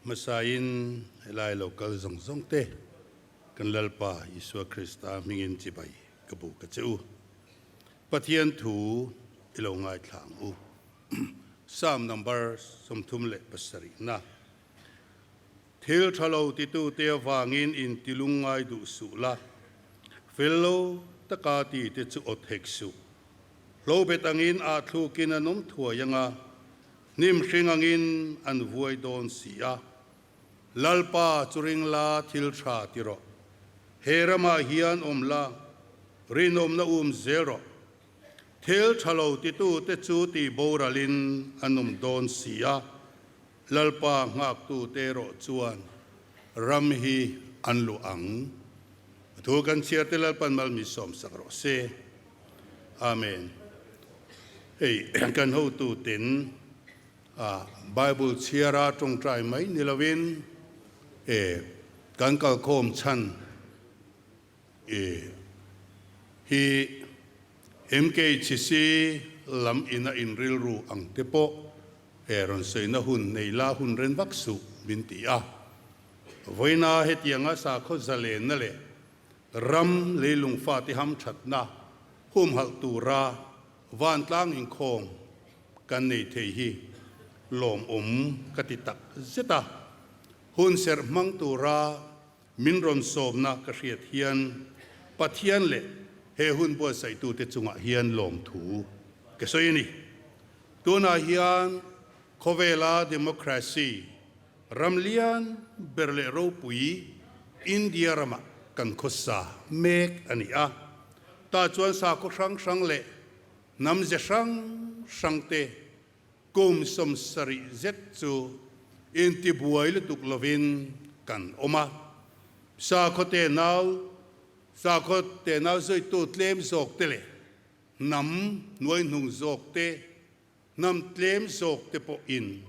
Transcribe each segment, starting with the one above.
Hmasain helai lo kal zawng zawng te kan Lalpa Isua Krista hmingin chibai ka bu ka che u. Pathian thu i lo ngaithla ang u. Psalm number 37 na. Thil tha lo titute avangin in tilung ngai duh suh la, fel lo taka ti te chu awt hek suh. Hlo bet angin ah thlukin an awm thuai anga, Hnim hring angin an vuai dawn si a, Lalpa chu ring la thil tha ti rawh. He ramah hian awm la, rinawmna um zel rawh. Thil tha lo titute chu tih boralin an awm dawn si a, Lalpa nghaktute erawh chuan ram hi an luah ang. A thu kan chhiar te Lalpan mal mi sawmsak rawh se. Amen. Hei kan hotu ten a Bible chhiara tawngtai mai ni lovin e kan kalkhawm chhan e hi MKHC lam ina inrilru ang te pawh e rawn sawina hun nei la hun ren vak suh min ti a. Vawiina hetianga sakhaw zalenna leh Ram leilung fate hamthatna humhalh tura vantlang inkhawm kan nei thei hi lawmawm ka ti tak zet a. Hun serh hmang tura min rawn sawmna ka hriat hian Pathian leh he hun buatsaihtute chungah hian lawmthu ka sawi a ni. Tunah hian khawvela democracy Ram lian ber leh ropui India ramah kan khawsa mek a ni a. Tah chuan sakhaw hrang hrang leh hnam ze hrang hrang te kum 70 zet chu intibuai lutuk lovin kan awm a. Sakhaw tenau sakhaw tenau zuitu tlem zawk te leh hnam hnuaihnung zawk te Hnam tlem zawk te pawhin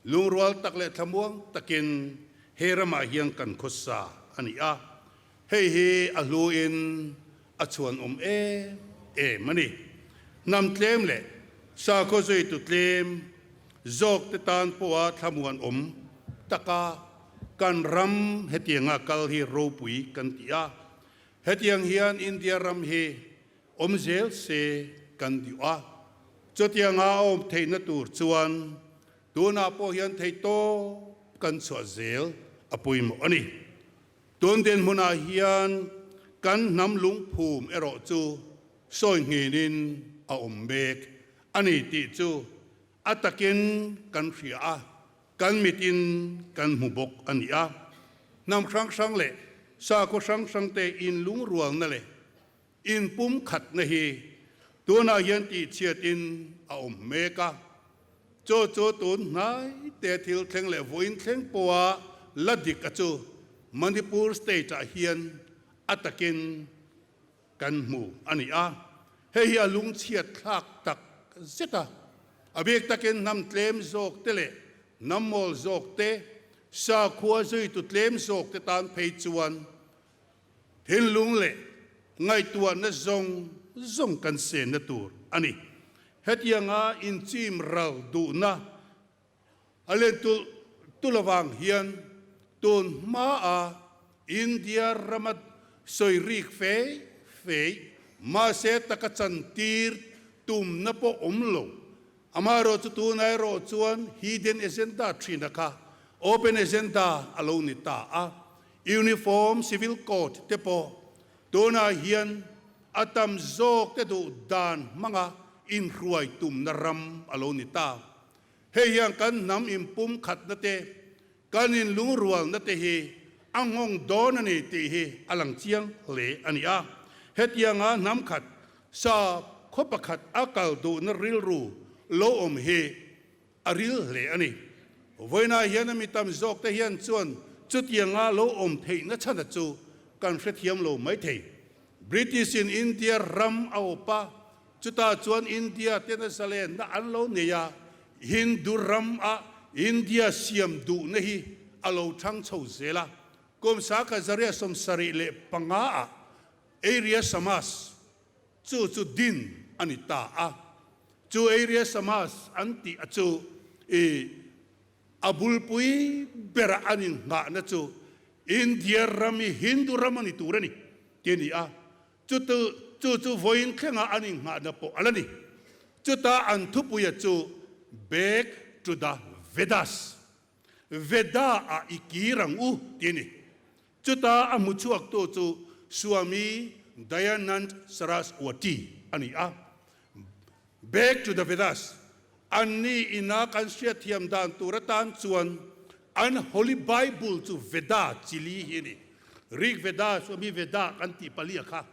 lungrual tak leh thlamuang takin he ramah hian kan khawsa a ni a, hei hi a hluin a chhuanawm em em a ni. Hnam tlem leh sakhaw zuitu tlem zawk te tan pawha thlamuanawm taka kan ram hetianga kal hi ropui kan ti a, hetiang hian India ram hi Awm zel se kan duh a, chutianga a awm theihna tur chuan tunah pawh hian theihtawp kan chhuah zel a pawimawh a ni. Tun dinhmunah hian kan hnam lungphum erawh chu sawi nghinin a awm mek a ni tih chu a takin kan hria a, kan mitin kan hmu bawk a ni a. Hnam hrang hrang leh sakhaw hrang hrangte inlungrualna leh Inpum khatna hi tunah hian tihchhiatin a awm mek a, chu chu tun hnai te thil thleng leh vawiin thleng pawha la dik a chu Manipur state-ah hian a takin kan hmu a ni a, hei hi a lungchhiat thlak tak zet a, a bik takin hnam tlem zawk te leh hnam mawl zawk te, sakhua zuitu tlem zawk te tan phei chuan Thinlung leh ngaihtuahna zawng zawng kan senna tur a ni. Hetianga inchim ral duhna a len tulh tulh avang hian tun hmaa India rama sawi rik fei fei mahse taka chantir tumna pawh awm lo. Amaherawh chu tunah erawh chuan hidden agenda thina kha open agenda a lo ni ta a. Uniform Civil Code te pawh tunah hian a tam zawk te duh dan hmanga inhruai tumna ram a lo ni ta. Hei hian kan hnam inpumkhatna te, kan inlungrualna te hi a nghawng dawn a ni tih hi a lang chiang hle a ni a. Hetianga hnam khat sa khaw pakhat a kal duhna rilru lo awm hi A ril hle a ni. Vawiinah hian a mi tam zawkte hian chuan chutianga lo awm theihna chhana chu kan hrethiam lo mai thei. British in India ram a awp a, chutah chuan India tena zalenna an lo nei a, Hindu ram a India siam duhna hi a lo thang chho zel a. Kum 1975 ah Arya Samaj Chu chu din a ni ta a. Chu Arya Samaj an tih a chu i A bulpui bera an innghahna chu India ram hi Hindu ram a ni tur a ni tih a ni a, chutu chu chu vawiin thlenga an innghahna pawh a la ni. Chuta an thupuia chu Back to the Vedas, Veda ah i kir ang u tih a ni. Chuta a hmu chhuaktu chu Swami Dayanand Saraswati a ni a. Back to the Vedas, Anni ina kan hriatthiam dan tur atan chuan an Holy Bible chu Veda chili hi a ni. Rig Veda, Swami Veda kan tih palia kha.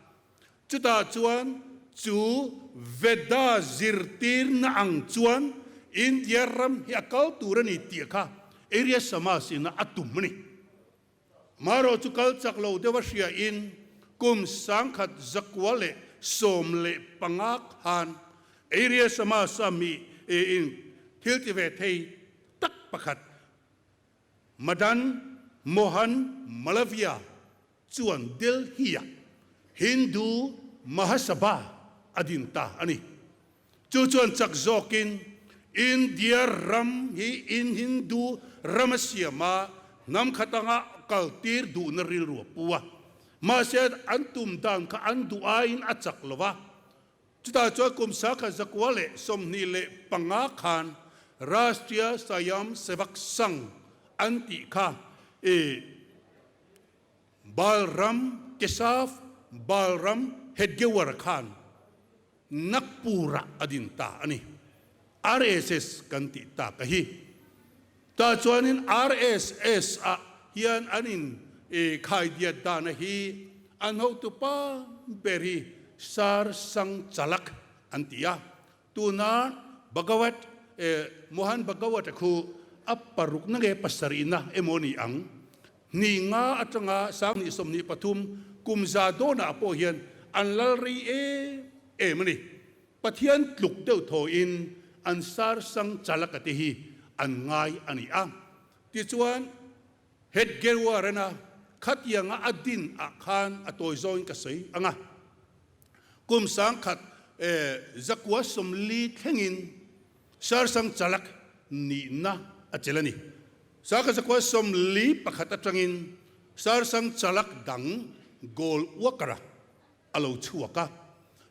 Chutah chuan chu Veda zirtirna ang chuan India ram hi a kal tur a ni tih kha Arya Samaj ina a tum a ni. Marawh chu kal chak lo deuh a hria in kum 1915 khan Arya Samaj a mi in thil ti ve thei tak pakhat Madan Mohan Malaviya chuan Delhi-a Hindu Mahasabha a din ta a ni. Chu chuan chak zawkin India ram hi in Hindu ram a siam a, hnam khat anga kal tir duhna rilru a pu a. Mahse an tum dan kha an duh aiin a chak lo va. Chutah chuan kum 1925 khan Rashtriya Swayam Sevak Sangh an tih kha i Balram Keshav Balram Hedgewar khan Nagpur-ah a din ta a ni. RSS kan tih tak a hi. Tah chuanin RSS-ah hian an in khaidiat dana hi an hotupa ber hi Sar Sang Chalak an ti a. Tuna Bhagawat, Mohan Bhagawat-a khu a parukna nge pasarihna emaw ni ang? Ni nga atanga 2023 kum za dawnah pawh hian an lal rei em em a ni. Pathian tluk deuh thawhin an sar sang chalaka te hi an ngai a ni a. Tichuan, Hedgewar-ana khatianga a din ah khan a tawi zawngin ka sawi ang a. Kum 1940 thlengin Sarsang chalak nihna a chelh a ni. 1941 atangin Sarsang chalak dang goal worker-a a lo chhuak a.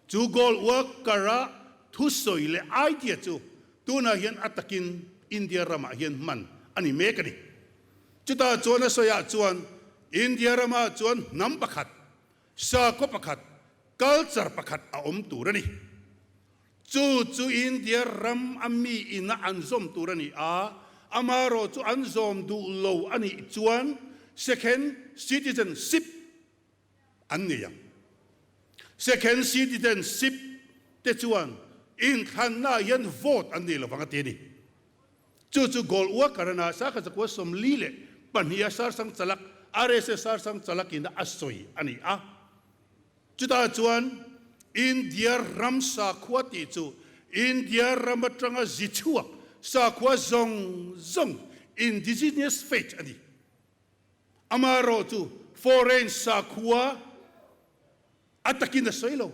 Chu goal worker-a thusawi leh idea chu tunah hian a takin India ramah hian hman a ni mek a ni. Chutah chuan a sawiah chuan India ramah chuan hnam pakhat, sakhaw pakhat, culture pakhat a awm tur a ni. Chu chu India ram a mi ina an zawm tur a ni a, amarawh chu an zawm duh lo a nih chuan second citizenship an nei ang. Second citizenship te chuan inthlanna ah hian vote an nei lovang a ti a ni. Chu chu goal worker ana 1942 a Sarsang Chalak, RSS Sarsang Chalak in a sawi a ni a. Chutah chuan India ram sakhua tih chu India ram atanga zi chhuak sakhua zawng zawng, indigenous faith, a ni. Amaherawhchu foreign sakhua a takin a sawi lo.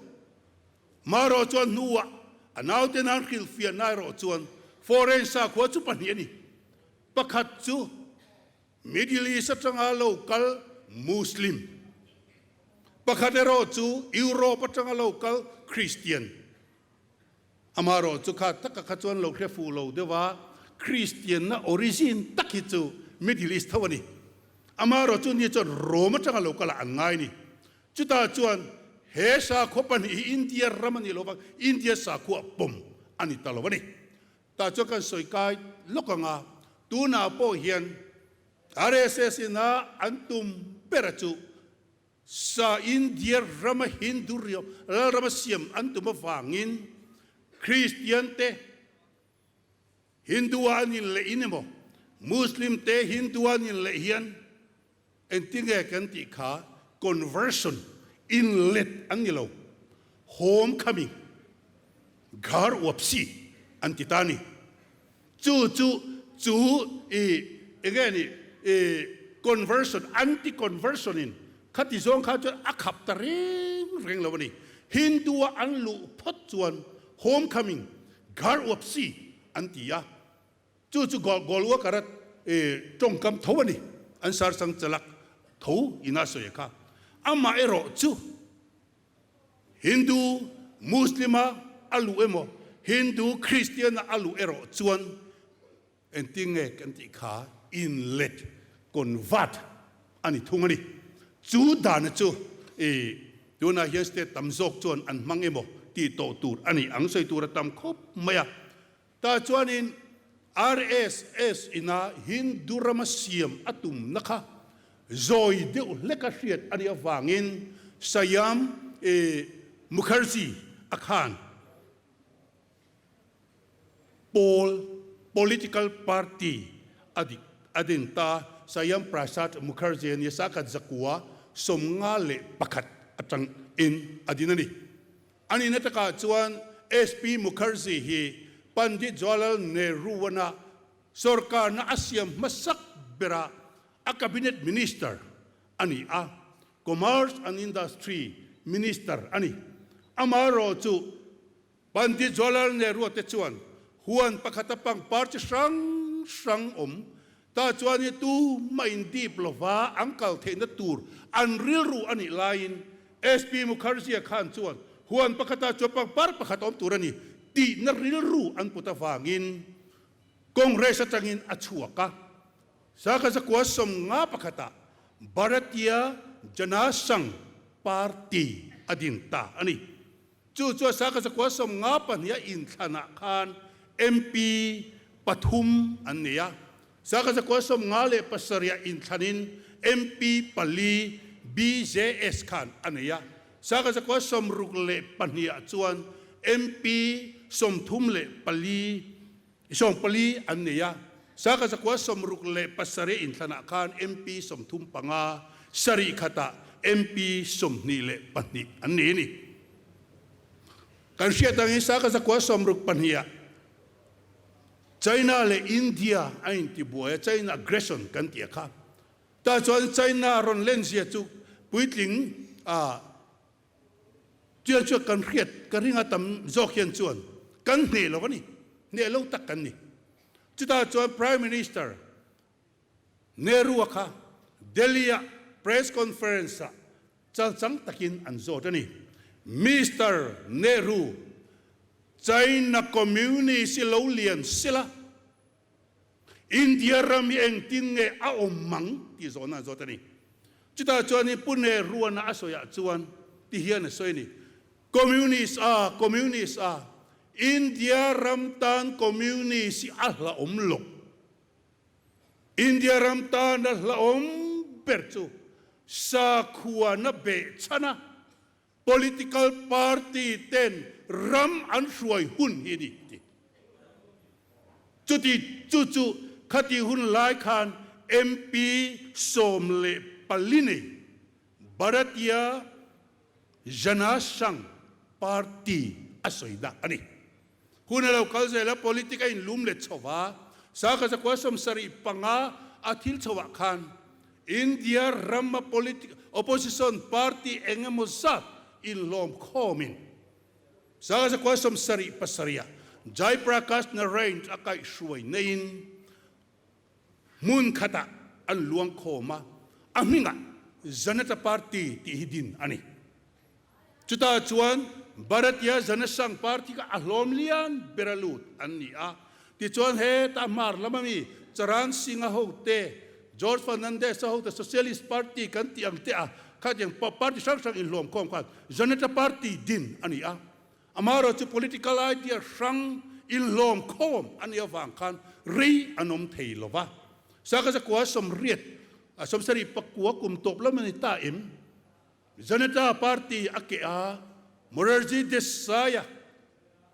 Amaherawh chuan hnuah a naute nan hrilhfiahna erawh chuan foreign sakhua chu pahnih a ni. Pakhat chu Middle East atanga lo kal Muslim, pakhat erawh chu Europe atanga lo kal Christian. Amaherawh chu kha taka kha chuan lo hre fuh lo deuh a, Christian na origin tak hi chu Middle East tho a ni. Amaherawh chu ni chuan Rome atanga lo kal ah an ngai ni. Chutah chuan he sakhua pahnih hi India ram a nih loh vang India sakhua pawm a ni ta lo a ni. Tah chuan kan sawi kai lawk ang a, tunah pawh hian RSS ina an tum ber a chu sa India rama Hindu lalrama siam an tum avangin Kristian te Hindu a an inleh in emaw Muslim te Hindu a an inleh hian engtinge kan tih kha conversion inlet an ni lo, home coming, ghar wapsi an ti ta a ni. Chu chu chu i enge ni i conversion, anti conversion in khati zawng kha chuan a khap ta reng reng lo a ni. Hindu a an luh phawt chuan home coming, ghar wapsi an ti a. Chu chu goal worker a. tawngkam tho a ni, an sar chang chalak tho ina sawi a kha. Amaherawh chu Hindu Muslim-a a luh emaw, Hindu Christian-a a luh erawh chuan Engtin nge kan tih kha inlet, convert, a ni thung a ni. Chu dana chu i tunah hian state tam zawk chuan an hmang emaw tih tawh tur a ni ang sawi tur a tam khawp mai a. Tah chuanin RSS ina Hindu rama siam a tumna kha zawi deuh hleka hriat a nih avangin Shyam Mukherjee a khan Pawl, political party, a dik a din ta. Shyam Prasad Mukherjee nia sakhat zakua 51 atang in a din a ni. A nihna takah chuan SP Mukherjee hi Pandit Jawaharlal Nehru-ana sorkarna a siam hmasak bera a cabinet minister a ni a, Commerce and Industry minister a ni. Amaherawhchu chu Pandit Jawaharlal Nehru te chuan huan pakhata pangpar chi hrang hrang awm ta chuan hi tu mah in dip lova an kal theihna tur an rilru a nih laiin SP Mukherjee khan chuan huan pakhata chuan pangpar pakhat awm tur a ni tihna rilru an put avangin Congress atangin a chhuak a. Saka zakua 51 ah Bharatiya Jana Sangh Party a din ta a ni. Chu chuan Saka zakua 52 a inthlanah khan MP pathum an nei a. Saka zakua 57 a inthlanin MP pali BJS khan a nei a. Saka zakua 62 ah chuan MP 34, 40 an nei a. Saka zakua 67 inthlanah khan MP 35, sarih khatah MP 22 an nei a ni. Kan hriat angin Saka zakua 62 ah China leh India a intibuai a, China aggression kan tih a kha. Tah chuan China rawn lenzia chu puitling ah Chian chuan kan hriat ka ring a tam zawk hian chuan kan hneh lo a ni, hneh lo tak kan ni. Chutah chuan Prime Minister Nehru-a kha Delhi-a press conference-ah chalchang takin an zawt a ni. Mister Nehru, China Communist hi lo lian sela, India ram hi engtin nge a awm ang tih zawhna an zawt a ni. Chutah chuanin Pu Nehruana a sawiah chuan ti hian a sawi a ni, Communist a, Communist a, India ram tan Communist hi a hlauhawm lo. India ram tan a hlauhawm ber chu sakhuana behchhana Political party ten ram an hruai hun hi a ni ti. Chuti chu chu khati hun lai khan MP 14 nei Bharatiya Jana Sangh party a sawi dah a ni. Hun a lo kal zel a, politic a inlum let chho va, Sakha zakua 75 a thil chho ah khan India rama politic opposition party eng emaw zat inhlawm khawmin Sakha zakua 77 ah Jai Prakash Narain a kaihhruai neiin hmun khatah an luang khawm a, a hmingah Janata Party tih hi din a ni. Chutah chuan Bharatiya Jana Sangh Party kha a hlawm lian ber a lut an ni a. Tichuan heta hmar lama mi Charan Singh-a hote, George Fernandes-a hote Socialist Party kan tih ang te a khatiang party hrang hrang inhlawm khawm khan Janata Party din a ni a. Amaherawh chu political idea hrang inhlawm khawm a nih avang khan rei an awm thei lo va. Saka zakua 80, 79 kum tawp lam a ni ta em? Janata Party a keh a, Morarji Desai-a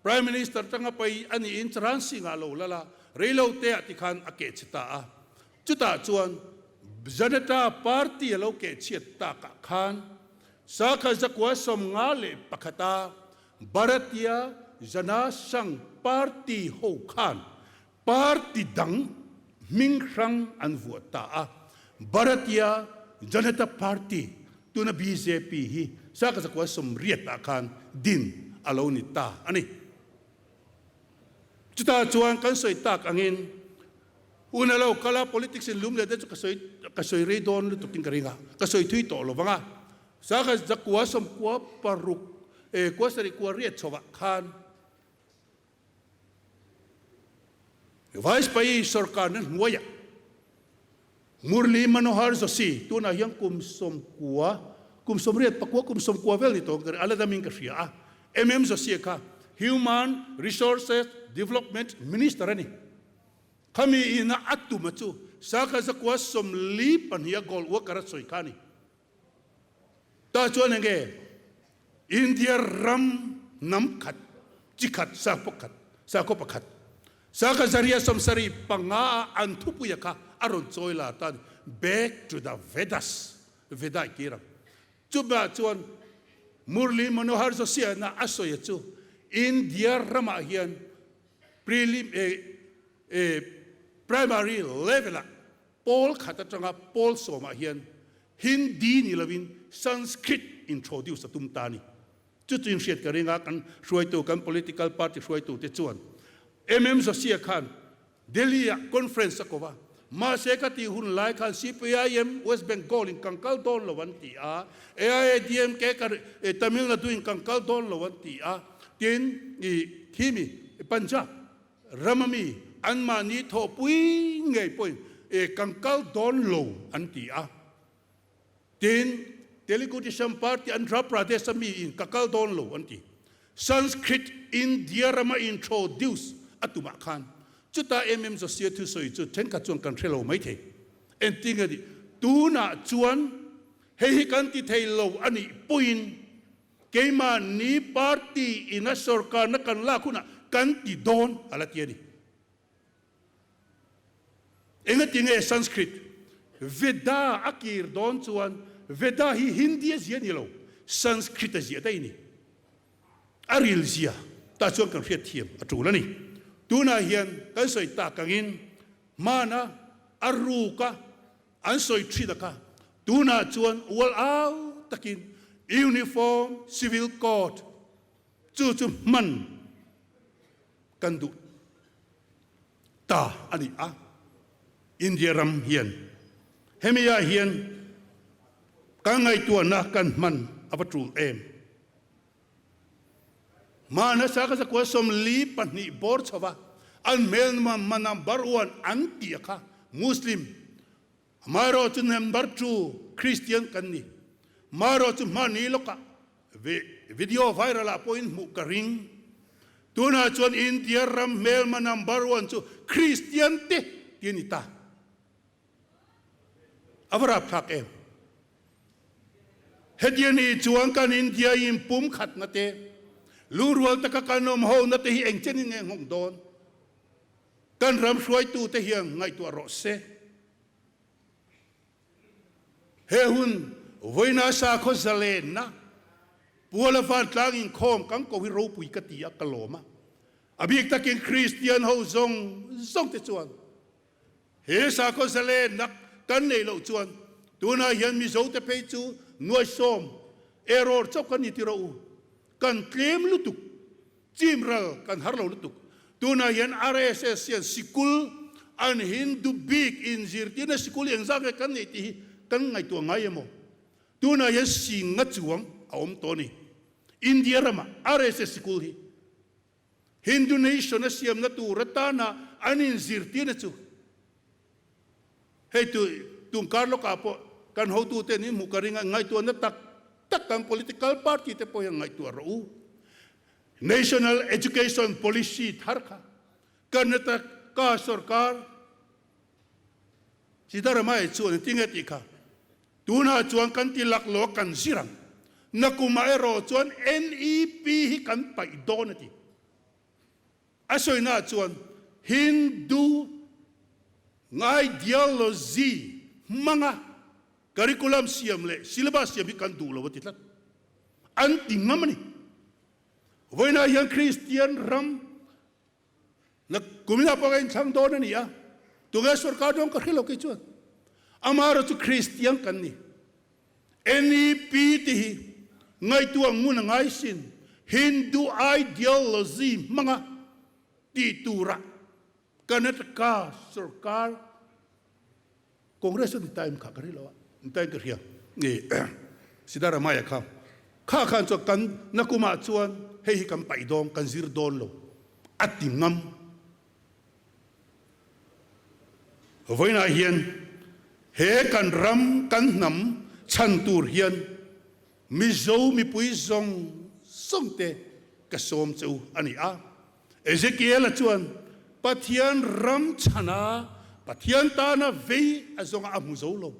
Prime Minister tanga pai a niin Charan Singh-a lo lal a, reilote-ah tikhan a keh chhe ta a. Chutah chuan Janata Party a lo keh chhiat takah khan Sakha zakua 51 a Bharatiya Jana Sangh Party ho khan Party dang hming hrang an vuah ta a, Bharatiya Janata Party, tuna bjp hi Sakha zakua 80 ah khan din a lo ni ta a ni. Chutah chuan kan sawi tak angin. Hun a lo kal a, politics in lum leh te chu ka sawi ka sawi rei dawn lutuk in ka ring a, ka sawi thui tawh lo vang a. Sangha zakua sawmkua paruk eh kua sarih kua riat chhovah khan Vajpayee sorkarna hnuaiah Murli Manohar Joshi tunah hian kum sawmkua kum sawmriat pakua kum sawmkua vel ni tawh ka ring a la damin ka hria a. MM Joshi kha Human Resources Development Minister a ni. Khami ina a tuma chu Sakha zakua 42 a gold worker a sawi kha a ni. Tah chuan enge India ram hnam khat, chi khat, sakhaw khat, sakhaw pakhat, sakha zaria 75 a an thupuia kha a rawn chawi lar ta a ni, Back to the Vedas, Veda i kir ang. Chumah chuan Murli Manohar Joshi-ana a sawi chu India ramah hian prelim eh eh primary level-ah Pawl khat atanga pawl sawmah hian Hindi ni lovin Sanskrit introduce a tum ta a ni. Chu chu inhriat ka ring a, kan hruaitu, kan political party hruaitute chuan MM Joshi-a khan Delhi-ah conference a ko va, mahse ka tih hun lai khan CPIM West Bengal in kan kal dawn lo an ti a, AIADMK ka Tamil Nadu in kan kal dawn lo an ti a, tin i khimi Punjab Rama mi anmahni thawhpui ngei pawhin e kan kal dawn lo an ti a. Tin, Telugu Desam Party Andhra Pradesh a mi in ka kal dawn lo an ti. Sanskrit India rama introduce a tumah khan chuta MM Joshi thusawi chu thenkhat chuan kan hre lo maithei. Engtin nge tih? Tunah chuan hei hi kan ti thei lo a nih pawhin Keimahni party in a sorkarna kan lak hunah kan ti dawn a la ti a ni. Engati nge Sanskrit Veda a kir dawn chuan Veda hi Hindi a zia ni lo, Sanskrit a zia daih a ni. A ril zia tah chuan kan hriat thiam a tul a ni. Tunah hian kan sawi tak angin hmana a ruka An sawi thin a kha. Tunah chuan ual au takin Uniform Civil Code chu chu hman kan duh ta a ni a. India ram hian hemi ah hian kan ngaihtuahna kan hman a va tul em. Hmanasa ka zakua 42 bawr chho va, an hmel mana baruan an tih a kha Muslim, amaherawh chu number chu Christian kan ni. Amaherawh chu hmani lawkah video viral ah pawhin hmuh ka ring. Tunah chuan India ram hmelma number one chu Christian te ti a ni ta. A va rapthlak em? Hetiang ni chuan kan India in pum khatna te, lungrual taka kan awm hona te hi eng chenin nge nghawng dawn? Kan ram hruaitu te hian ngaihtuah rawh se. He hun vawiina sakhaw zalenna Puala vantlang inkhawm kan ko hi ropui ka ti a, ka lawm a. A bik takin Kristian ho zawng zawng te chuan He sakhaw zalenna kan neih loh chuan tunah hian Mizote phei chu nuaisawm error chauh kan ni ti rawh u. Kan tlem lutuk, chim ral kan har lo lutuk. Tunah hian RSS hian sikul an Hindu bik inzirtirna sikul engzah nge kan neih tih hi kan ngaihtuah ngai emaw? Tunah hian singa chuang a awm tawh a ni. India ramah RSS sikul hi. Hindu nation a siamna tur atana an inzirtirna chu hei tu tungkar lawkah pawh kan hotute an inhmuh ka ring a, ngaihtuahna tak tak kan political party te pawh hian ngaihtuah rawh u. National Education Policy thar kha Karnataka sorkar Siddaramaiah chuan engtin nge tih kha Tunah chuan kan ti laklawh kan zir ang. Nakumah erawh chuan NEP hi kan paih dawn a ti. A sawinaah chuan Hindu ideology hmanga curriculum siam leh syllabus siam hi kan duh lo a ti tlat. An ti ngam a ni. Vawiinah hian Kristian ram Na kumina pawh ka inthlang dawn a ni a, tunge sorkar dawn ka hre lo kei chuan. Amaherawh chu Kristian kan ni. NEP te hi ngaihtuah ngun a ngai sin. Hindu ideology hmanga tih turah. Karnataka sorkar Congress a ni time kha ka ri lo a, ni time ka hria nge Siddharamaiah kha kha khan chuan kan nakumah chuan hei hi kan paih dawn kan zir dawn lo a ti ngam. Vawiinah hian he kan ram kan hnam chhan tur hian Mizo mipui zawng zawng te ka sawm che u a ni a. Ezekiel-a chuan Pathian ram chhana Pathian tana vei a zawnga a hmu zo lo.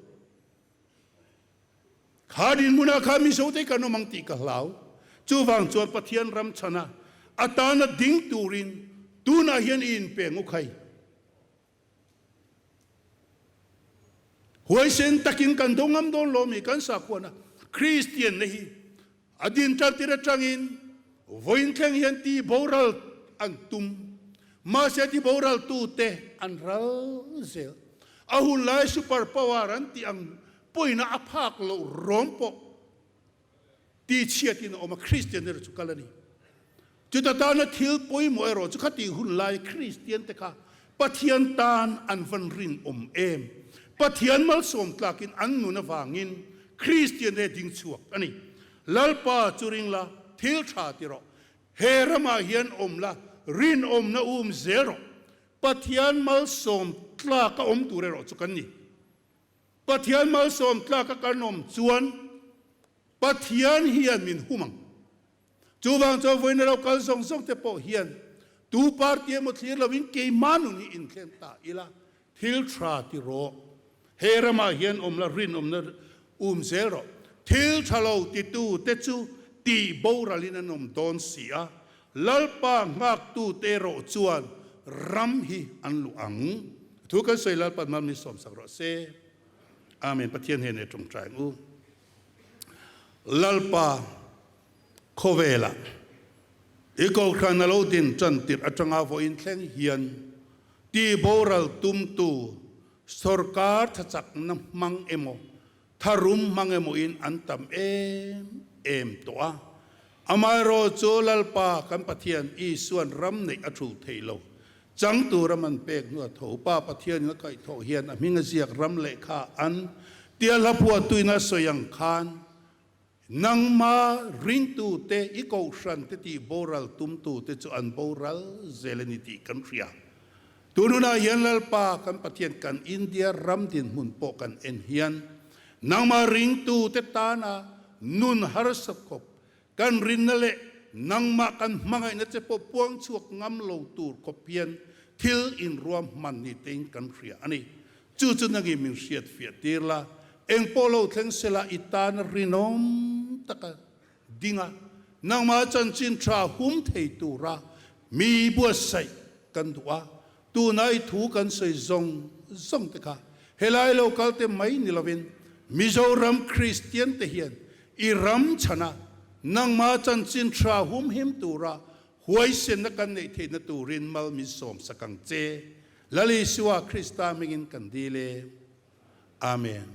Kha dinhmunah kha Mizo te kan awm ang tih ka hlau. Chuvang chuan Pathian ram chhana a tana ding turin tunah hian i inpe ngu khai. Huaisen takin kan do ngam dawn lo mi kan sakhuana Kristian na hi a din tan tir atangin vawiin thleng hian ti boral an tum. Mahse ti boral tu te an ral zel. A hun lai super power an tih ang pawina a phak loh rawng pawh ti chhiatin a awm a, Kristian erawh chu kal a ni. Chuta tana thil pawimawh erawh chu khatih hun lai Kristian te kha Pathian tan an van rinawm em? Pathian malsawm tlakin an nun avangin Kristian te ding chhuak a ni. Lalpa chu ring la, thil tha ti rawh. He ramah hian awm la, rinawmna um zel rawh. Pathian malsawm tlak a awm tur erawh chu kan ni. Pathian malsawm tlak a kan awm chuan Pathian hian min hum ang. Chuvang chuan vawiin lo kal zawng zawng te pawh hian tu party emaw thlir lovin keimah nun hi inthleng ta ila thil tha ti rawh. He ramah hian awm la rinawmna um zel rawh. Thil tha lo titu te chu tih boralin an awm dawn si a, Lalpa nghaktu te erawh chuan ram hi an luh ang. Thu kan sawi Lalpa'n mal min sawmsak rawh se. Amen. Pathian hnenah tawngtai ang u. Lalpa khawvelah i kohhran a lo din tan tirh atanga vawiin thleng hian ti boral tumtu sorkar thachakna hmang emaw Tharum hmang emawin an tam em em tawh a. Amaherawh chu Lalpa kan Pathian Isuan ram neih a thul thei lo. Chang tur ram an pek hnu a tho. Pa Pathianin a kaihthawh hian a hming a ziak ram lehkha an tia hla phuahtuin a sawi ang khan nangma ringtute i kohhran te tih boral tumtute chu an boral zel a ni tih kan hria. Tun hunah hian Lalpa kan Pathian kan India ram dinhmun pawh kan en hian nangmah ringtute tana nun harsa khawp kan rinna leh nangmah kan hmangaihna che pawh puang chhuak ngam lo tur khawp hian thil inruam hman ni tein kan hria a ni. Chu chu nangin min hriat fiah tir la, eng pawh lo thleng sela i tana rinawm taka ding a, nangmah chanchin tha hum thei tura mi buatsaih kan duh a, tuna i thu kan sawi zawng zawng te kha helai lo kal te mai ni lovin Mizoram Kristian te hian i ram chhana nangmah chanchin tha hum him tura huaisenna kan neih theihna turin mal min sawmsak ang che. Lal Isua Krista hmingin kan dil e. Amen.